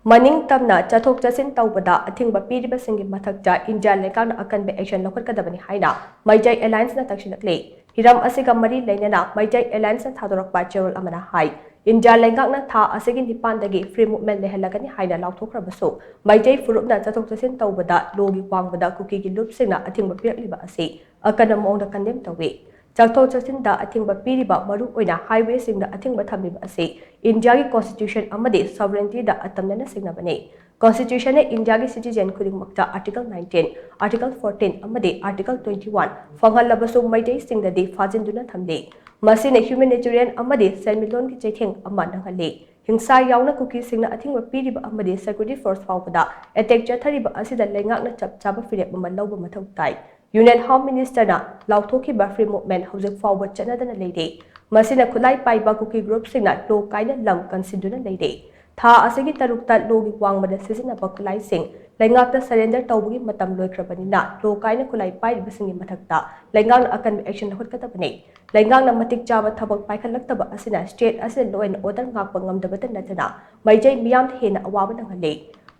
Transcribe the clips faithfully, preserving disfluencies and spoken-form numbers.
ꯃꯅꯤꯡ ꯇꯝꯅ ꯆꯠꯊꯣꯛ ꯆꯠꯁꯤꯟ ꯇꯧꯕꯗ ꯑꯊꯤꯡꯕ ꯄꯤꯔꯤꯕꯁꯤꯡꯒꯤ ꯃꯊꯛꯇ ꯏꯟꯗꯤꯌꯥ ꯂꯩꯉꯥꯛꯅ ꯑꯀꯟꯕ action ꯂꯧꯈꯠꯀꯗꯕꯅꯤ ꯍꯥꯏꯅ ꯃꯩꯇꯩ Allianceꯅ ꯇꯛꯁꯤꯜꯂꯛꯂꯤ꯫ ꯍꯤꯔꯝ ꯑꯁꯤꯒ ꯃꯔꯤ ꯂꯩꯅꯅ ꯃꯩꯇꯩ Allianceꯅ ꯊꯥꯗꯣꯔꯛꯄ ꯆꯦꯔꯣꯜ ꯑꯃꯅ ꯍꯥꯏ, ꯏꯟꯗꯤꯌꯥ ꯂꯩꯉꯥꯛꯅ ꯊꯥ ꯑꯁꯤꯒꯤ ꯅꯤꯄꯥꯟꯗꯒꯤ free movement ꯂꯩꯍꯜꯂꯒꯅꯤ ꯍꯥꯏꯅ ꯂꯥꯎꯊꯣꯛꯈ꯭ꯔꯕꯁꯨ, ꯃꯩꯇꯩ ꯐꯨꯔꯨꯞꯅ ꯆꯠꯊꯣꯛ ꯆꯠꯁꯤꯟ ꯇꯧꯕꯗ lawꯒꯤ ꯋꯥꯡꯃꯗ ꯀꯨꯀꯤꯒꯤ ꯂꯨꯞꯁꯤꯡꯅ ꯑꯊꯤꯡꯕ ꯄꯤꯔꯛꯂꯤꯕ ꯑꯁꯤ ꯑꯀꯟꯕ ꯃꯑꯣꯡꯗ condemn ꯇꯧꯏ꯫ ꯆꯠꯊꯣꯛ ꯆꯠꯁꯤꯟꯗ ꯑꯊꯤꯡꯕ ꯄꯤꯔꯤꯕ, ꯃꯔꯨꯑꯣꯏꯅ highwayꯁꯤꯡꯗ ꯑꯊꯤꯡꯕ ꯊꯝꯂꯤꯕ ꯑꯁꯤ ꯏꯟꯗꯤꯌꯥꯒꯤ constitution ꯑꯃꯗꯤ sovereigntyꯗ ꯑꯇꯝꯅꯅ ꯁꯤꯡꯅꯕꯅꯤ꯫ Constitutionꯅ ꯏꯟꯗꯤꯌꯥꯒꯤ citizen ꯈꯨꯗꯤꯡꯃꯛꯇ Article nineteen, Article fourteen ꯑꯃꯗꯤ Article twenty one ꯐꯪꯍꯜꯂꯕꯁꯨ ꯃꯩꯇꯩꯁꯤꯡꯗꯗꯤ ꯐꯥꯖꯤꯟꯗꯨꯅ ꯊꯝꯂꯤ꯫ ꯃꯁꯤꯅ humanitarian ꯑꯃꯗꯤ ꯁꯦꯟꯃꯤꯠꯂꯣꯟꯒꯤ ꯆꯩꯊꯦꯡ ꯑꯃ ꯅꯪꯍꯜꯂꯤ꯫ ꯍꯤꯡꯁꯥ ꯌꯥꯎꯅ ꯀꯨꯀꯤꯁꯤꯡꯅ ꯑꯊꯤꯡꯕ ꯄꯤꯔꯤꯕ ꯑꯃꯗꯤ security force ꯐꯥꯎꯕꯗ attack ꯆꯠꯊꯔꯤꯕ ꯑꯁꯤꯗ ꯂꯩꯉꯥꯛꯅ ꯆꯞ ꯆꯥꯕ ꯐꯤꯔꯦꯞ ꯑꯃ ꯂꯧꯕ ꯃꯊꯧ ꯇꯥꯏ꯫ Union Home Ministerꯅ ꯂꯥꯎꯊꯣꯛꯈꯤꯕ free movement ꯍꯧꯖꯤꯛ ꯐꯥꯎꯕ ꯆꯠꯅꯗꯅ ꯂꯩꯔꯤ꯫ ꯃꯁꯤꯅ ꯈꯨꯠꯂꯥꯏ ꯄꯥꯏꯕ ꯀꯨꯀꯤ groupꯁꯤꯡꯅ law ꯀꯥꯏꯅ ꯂꯝ ꯀꯟꯁꯤꯟꯗꯨꯅ ꯂꯩꯔꯤ꯫ ꯊꯥ ꯑꯁꯤꯒꯤ ꯇꯔꯨꯛꯇ lawꯒꯤ ꯋꯥꯡꯃꯗ ꯁꯤꯖꯤꯟꯅꯕ ꯈꯨꯠꯂꯥꯏꯁꯤꯡ ꯂꯩꯉꯥꯛꯇ surrender ꯇꯧꯕꯒꯤ ꯃꯇꯝ ꯂꯣꯏꯈ꯭ꯔꯕꯅꯤꯅ, law ꯀꯥꯏꯅ ꯈꯨꯠꯂꯥꯏ ꯄꯥꯏꯔꯤꯕꯁꯤꯡꯒꯤ ꯃꯊꯛꯇ ꯂꯩꯉꯥꯛꯅ ꯑꯀꯟꯕ action ꯂꯧꯈꯠꯀꯗꯕꯅꯤ꯫ ꯂꯩꯉꯥꯛꯅ ꯃꯇꯤꯛ ꯆꯥꯕ ꯊꯕꯛ ꯄꯥꯏꯈꯠꯂꯛꯇꯕ ꯑꯁꯤꯅ state ꯑꯁꯤꯗ law and order ꯉꯥꯛꯄ ꯉꯝꯗꯕꯇ ꯅꯠꯇꯅ ꯃꯩꯇꯩ ꯃꯤꯌꯥꯝꯗ ꯍꯦꯟꯅ ꯑꯋꯥꯕ ꯅꯪꯍꯜꯂꯤ꯫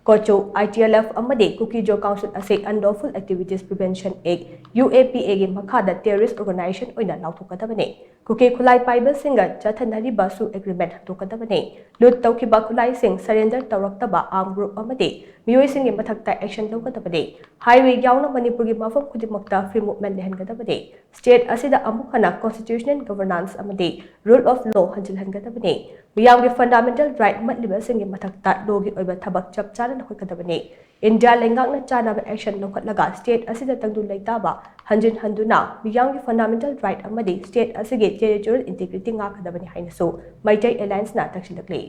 ꯀꯣꯆꯨ, ITLF ꯑꯃꯗꯤ ꯀꯨꯀꯤ-ꯖꯣ Council ꯑꯁꯤ Unlawful Activities Prevention Act, UAPAꯒꯤ ꯃꯈꯥꯗ terrorist organization ꯑꯣꯏꯅ ꯂꯥꯎꯊꯣꯛꯀꯗꯕꯅꯤ꯫ ꯀꯨꯀꯤ ꯈꯨꯠꯂꯥꯏ ꯄꯥꯏꯕꯁꯤꯡꯒ ꯆꯠꯊꯅꯔꯤꯕ SoO agreement ꯍꯟꯗꯣꯛꯀꯗꯕꯅꯤ꯫ Loot ꯇꯧꯈꯤꯕ ꯈꯨꯠꯂꯥꯏꯁꯤꯡ surrender ꯇꯧꯔꯛꯇꯕ armed group ꯑꯃꯗꯤ ꯃꯤꯑꯣꯏꯁꯤꯡꯒꯤ ꯃꯊꯛꯇ action ꯂꯧꯒꯗꯕꯅꯤ꯫ Highway ꯌꯥꯎꯅ ꯃꯅꯤꯄꯨꯔꯒꯤ ꯃꯐꯝ ꯈꯨꯗꯤꯡꯃꯛꯇ free movement ꯂꯩꯍꯟꯒꯗꯕꯅꯤ꯫ State ꯑꯁꯤꯗ ꯑꯃꯨꯛ ꯍꯟꯅ constitutional governance ꯑꯃꯗꯤ rule of law ꯍꯟꯖꯤꯜꯍꯟꯒꯗꯕꯅꯤ꯫ ꯃꯤꯌꯥꯝꯒꯤ fundamental right ꯃꯠꯂꯤꯕꯁꯤꯡꯒꯤ ꯃꯊꯛꯇ lawꯒꯤ ꯑꯣꯏꯕ ꯊꯕꯛ ꯆꯞ ꯆꯥꯅ ꯂꯧꯈꯠꯀꯗꯕꯅꯤ꯫ ꯏꯟꯗꯤꯌꯥ ꯂꯩꯉꯥꯛꯅ ꯆꯥꯅꯕ action ꯂꯧꯈꯠꯂꯒ state ꯑꯁꯤꯗ ꯇꯪꯗꯨ ꯂꯩꯇꯥꯕ ꯍꯟꯖꯤꯟ ꯍꯟꯗꯨꯅ ꯃꯤꯌꯥꯝꯒꯤ fundamental right ꯑꯃꯗꯤ state ꯑꯁꯤꯒꯤ territorial integrity ꯉꯥꯛꯀꯗꯕꯅꯤ ꯍꯥꯏꯅꯁꯨ ꯃꯩꯇꯩ Allianceꯅ ꯇꯛꯁꯤꯜꯂꯛꯂꯤ꯫